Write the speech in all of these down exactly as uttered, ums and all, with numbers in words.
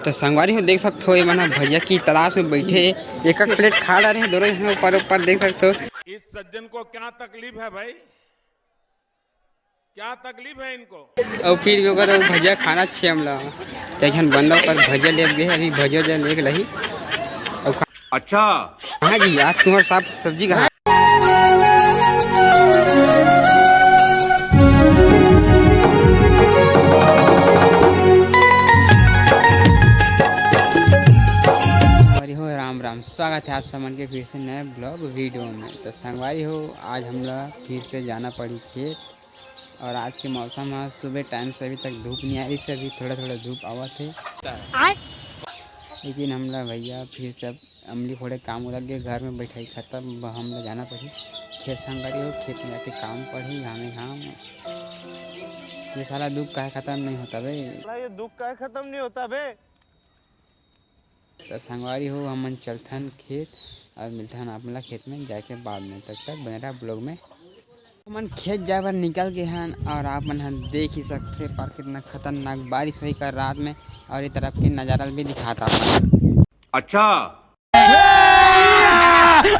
तो संगवारी हो, देख सकत हो, ये मन ह भजिया की तलाश में बैठे हे। एक एक प्लेट खा डारे हे दोनों झन ऊपर ऊपर, देख सकत हो। इस सज्जन को क्या तकलीफ है भाई, क्या तकलीफ है इनको? अउ फिर भी ओकर भजिया खाना छे हमला। तो एक झन बंदा ओकर भजिया ले गे, अभी भजिया उजिया लेके लही। अउ खा- अच्छा। हाँ जी, आज तुम्हार साग सब्जी कहाँ? संगवारी हो, राम राम, स्वागत है आप समन के फिर से नए ब्लॉग वीडियो में। तो संगवारी हो, आज हमला फिर से जाना पड़ी खेत, और आज के मौसम ह सुबह टाइम से अभी तक धूप नहीं आ रही से, अभी थोड़ा थोड़ा धूप आवत है। आय। लेकिन हमला भैया फिर से अब अमली फोड़े काम लग गए, घर में बैठाई खत्म, अब हमला जाना पड़ी खेत संगवारी हो, खेत में जाके काम पड़ी घामे घाम। ये साला दुख काहे खत्म नहीं होता बे? साला ये दुख काहे खत्म नहीं होता बे? तो संगवारी हो, हमन चलथन खेत और मिलथन आप मन ला खेत में जाके बाद में। तब तक बने रहा ब्लॉग में। हमन खेत जाए बर निकल गए हन और आप मन ह देख ही सकथे पर कितना खतरनाक बारिश होई कर रात में, और ये तरफ के नजारा भी दिखाता आप मन। अच्छा।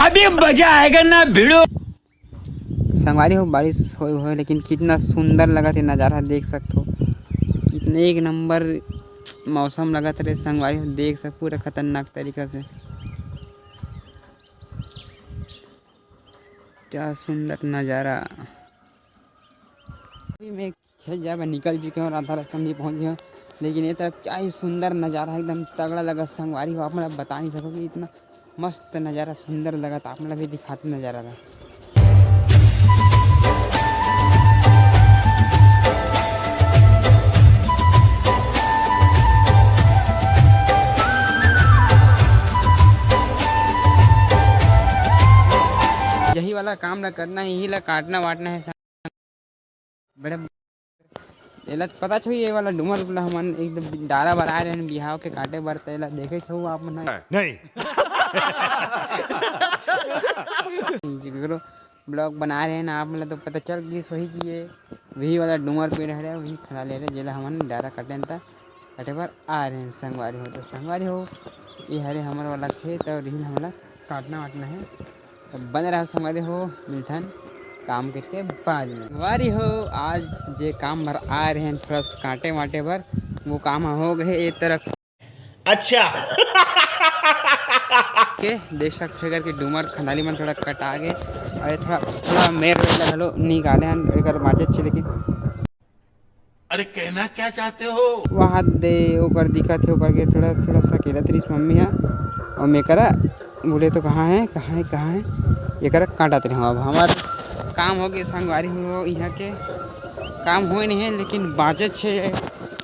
अभी मजा आएगा ना भिड़ो। संगवारी हो, बारिश होए होए, लेकिन कितना सुंदर लगत हे नजारा, देख सकत हो, कितना एक नंबर मौसम लगत रहे संगवारी हो, देख सक पूरा खतरनाक तरीका से, क्या सुंदर नजारा। अभी मैं खेत जाए बर निकल चुके हो, आधा रास्ता में भी पहुँच गए हो, लेकिन ये तरफ क्या ही सुंदर नजारा है, एकदम तगड़ा लगा संगवारी हो, आप मन ला बता नहीं सको कि इतना मस्त नजारा सुंदर लगा, तो आप मन ला भी दिखाते नजारा ला। यही वाला काम ला करना है, यही ला काटना वाटना है। बड़े एला पता छो, ये वाला डूमर ला हमन एकदम डारा बर आए रहन बिहाव के काटे बर, त एला देखे छो आप मन ह। नहीं। जिगरो ब्लॉग बना रहे हैं ना आप मन ला, तो पता चल गई सोही कि ये वही वाला डूमर पेड़ हरे, वही खड़ा ले रहे, जेला हमन डारा काटे त काटे बर आ रहे हैं संगवारी हो। तो संगवारी हो, ये हरे हमर वाला खेत और यही हमला काटना वाटना है। तो बने रहो संगवारी हो, मिलथन काम करके बाद में। संगवारी हो, आज जे काम बर आए रहे हैं थोड़ा सा काटे वाटे बर, वो काम हो गए ये तरफ। अच्छा। के देख सकते हो करके डूमर खंदाली मन थोड़ा कटा गए और ये थोड़ा थोड़ा मेर वेला घलो निकाले हैं, एकर बाँचे छे लेकिन अरे कहना क्या चाहते हो? वहाँ दे ओकर दिखत हे, ओकर के थोड़ा थोड़ा सकेलत रहिस मम्मी ह। और मैं करा बोले तो कहाँ है, कहाँ है, कहाँ है, ये करा काटत रहे। अब हमार काम हो गए संगवारी हो, यहाँ के काम होए नहीं है लेकिन बाँचे छे।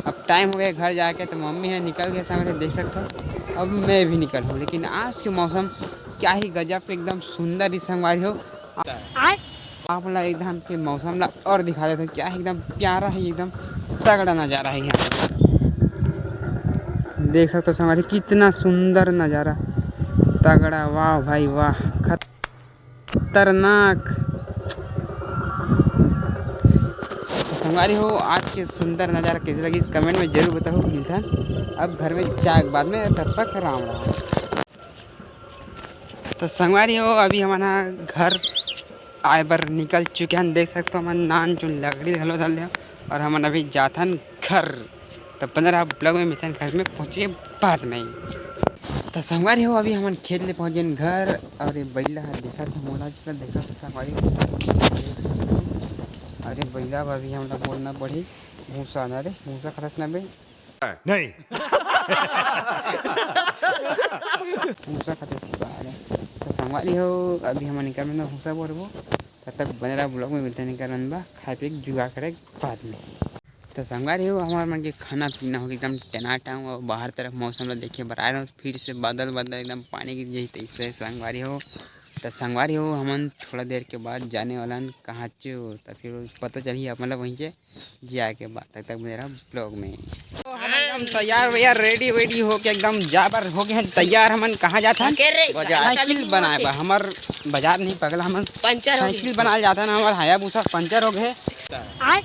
अब टाइम हो गया घर जाके, तो मम्मी है निकल गए संगवारी, देख सकते हो। अब मैं भी निकल हूँ, लेकिन आज के मौसम क्या ही गजब, एकदम सुंदर ही संगवारी हो। आय। आप ला एक धाम के मौसम ला और दिखा देते हैं, क्या है, एकदम प्यारा है, एकदम तगड़ा नजारा है यहाँ। देख सकते हो संगवारी, कितना सुंदर नजारा, तगड़ा, वाह भाई वाह, खतरनाक। तो संगवारी हो, आज के सुंदर नजारा कैसे लगी, इस कमेंट में जरूर बताओ। मिलता है अब घर में जाए के बाद में, तब तक राम राम। तो संगवारी हो, अभी हमन ह घर आए बर निकल चुके हन। देख सकते हो, हमन नान चुन लकड़ी घलो धर ले हन और हमन अभी जाथन घर। तो बने रहा ब्लॉग में, मिलथन घर में पहुँचे बाद में। तो संगवारी हो, अभी हमन खेत ले पहुँच गए घर। और ये बैला ह देखत हे मोला, देखत हे संगवारी हो। अरे बैला अभी हमला बोलना पड़ी, भूसा ना रे, भूसा खरस ना बे। नहीं। भूसा खाते सारे। तो संगवारी हो, अभी हमन निकल में भूसा बोरबो, तब तक बने रहा ब्लॉग में, मिलते निकल में बा खाए पिए के जुगाड़ करे के बाद में। तो संगवारी हो, हमार मन के खाना पीना हो गया एकदम टनाटन, और बाहर तरफ मौसम ला देखे बर आए रहो, फिर से बादल बादल एकदम पानी गिर जाही तैसे संगवारी हो। तो संगवारी हो, हमन थोड़ा देर के बाद जाने वाला हन कहाँ चो, तो फिर पता चलही आप मतलब वहीं से जाए के बाद। तब तक मेरा ब्लॉग में। तो हम एकदम तैयार वैयार, रेडी वेडी होके एकदम जाबर हो गए हैं तैयार। हमन कहाँ जात हन? बाजार। साइकिल बनाए बा। हमर बाजार नहीं पगला, हमन पंचर हो गए। साइकिल बनाए जात हन, हमर हायाबुसा पंचर हो गए। आय।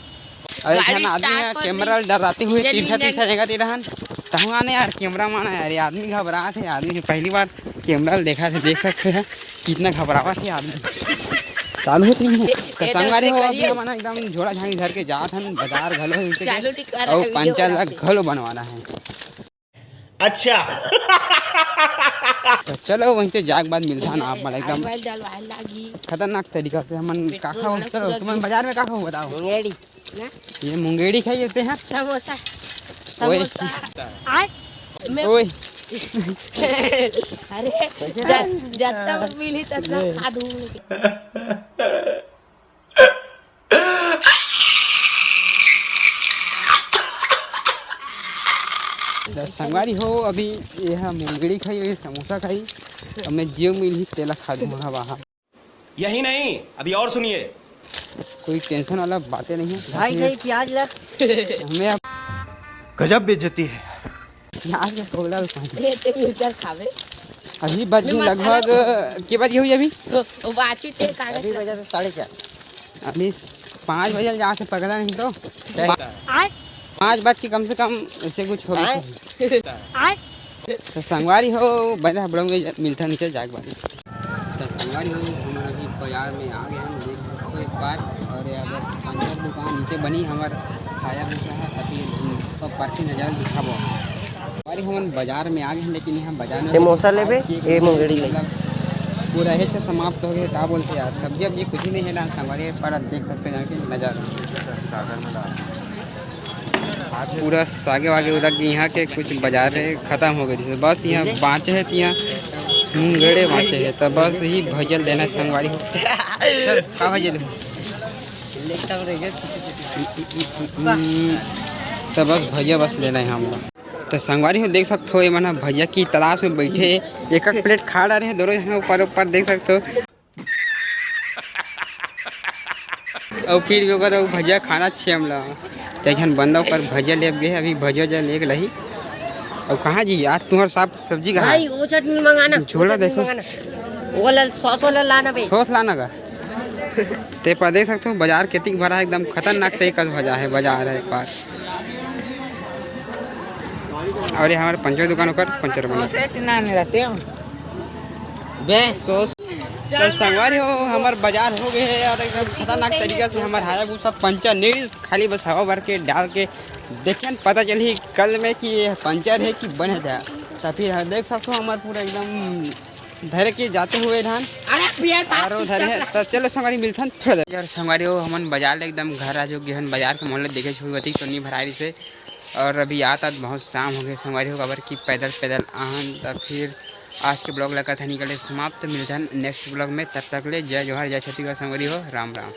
और एक गाड़ी झन आदमी स्टार्ट है, पर कैमरा नहीं। डराते हुए जल्दी तिरछा जल्दी। तिरछा जगह दे रहन। कहूँ आने यार, कैमरा मैन है यार, ये आदमी घबरात हे, आदमी पहली बार कैमरा देखत हे, देख सकते हैं कितना घबरावत हे आदमी। चालू होती नहीं है। तो संगवारी हो, अभी हमन एकदम झोला झांगी धर के जात हन, बाजार घलो हे, चालू टिक कर अउ पंचर ला घलो बनवाना है। अच्छा। तो चलो, वहीं से जाके बाद मिलता ना आप मन एकदम खतरनाक तरीका से। हमन का खाओ, चलो, तुमन बाजार में का खाओ बताओ। ना? ये मुंगेड़ी खाई देते हैं। समोसा। ओए। समोसा। आय? मैं ओए। अरे, जत-, जत्ता मिली ततना खा दूंगी। तो संगवारी हो, अभी ये हा मुंगेड़ी खाई, ये समोसा खाई, अब मैं जियो मिलही तेला खा दूंगा बाहर। यही नहीं, अभी और सुनिए। कोई टेंशन वाला बातें नहीं है। भाई, भाई, प्याज ला। हमें अब गजब बेइज्जती है। प्याज के कोबला भी पानी। ये ते मिर्चा खावे। अभी बज गए लगभग, के बजे हुई अभी? तो वो बाची ते कागज अभी बजा तो साढ़े चार। अभी पाँच बजे जहाँ से पकड़ा नहीं तो। आय? पाँच बज के कम से कम ऐसे कुछ हो गया। आय? तो संगवारी हो, बने हम लोग मिलता नीचे जाके बारी। तो संगवारी हो, हमन अभी बाजार में आ गए हैं, देख सकते हो एक बार। और ये अगर पंचर दुकान नीचे बनी, हमर खाया भूसा है, तभी सब पार्टी नजारा दिखाबो। संगवारी हमन बाजार में आ गए हैं, लेकिन यहाँ बाजार में समोसा लेबे, ए मुंगेड़ी ले। पूरा हे से समाप्त हो गए, का बोलते यार, सब्जी अब्जी कुछ नहीं है ना संगवारी, पर अब देख सकते हैं यहाँ के नजारा। पूरा सागे वागे उधर के यहाँ के कुछ बाजार है, खत्म हो गए, जैसे बस यहाँ बाँचे है, तो यहाँ मुंगेड़े बाँचे है, तो बस ही भजिया लेना है संगवारी हो। चल, का भजिया लेबो? तो बस भजिया बस लेना है हमला। तो संगवारी हो, देख सकते हो, ये मन भजिया की तलाश में बैठे, एक एक प्लेट खा डारे हैं दोनों जन ऊपर ऊपर, देख सकते हो। अउ फिर भी ओकर अउ भजिया खाना छे हमला। ते एक झन बंदा ओकर भजिया लेब गे, अभी भजिया जा लेके लही। अउ कहाँ जी, आज तुम्हार साफ सब्जी कहाँ भाई, है? वो चटनी मंगाना, झोला वो चटनी देखो। मंगाना। वो वाला सॉस वाला लाना बे। सॉस लाना का? ते पर देख सकते हो, बाजार केतिक भरा है, एकदम खतरनाक तरीका से भरा है, बाजार है पास। और ये हमारे पंचर दुकान ओकर पंचर बना। सॉसेज ना नहीं रहते हो। बे, सॉस। तो संगवारी हो, हमर बाजार हो गए है और एकदम खतरनाक तरीका से हमर हायाबुसा पंचर नहीं, खाली बस हवा भर के डाल के देखें, पता चलही कल में कि ये पंचर है कि बने था। तो फिर हम देख सकते हो, हमर पूरा एकदम धरे के जाते हुए धान। अरे भैया, और वो धरे है। तो चलो संगवारी, मिलथन थोड़ा देर। यार संगवारी हो, हमन बाजार ले एकदम घर आ जो गेहन, बाजार के मोहल्ले देखे छुई होती तो नहीं भराई से। और अभी आत आत बहुत शाम हो गए संगवारी हो, काबर कि पैदल पैदल आहन। तो फिर आज के ब्लॉग ला करथन निकले समाप्त, मिलथन नेक्स्ट ब्लॉग में। तब तक ले जय जोहार, जय छत्तीसगढ़ संगवारी हो, राम राम।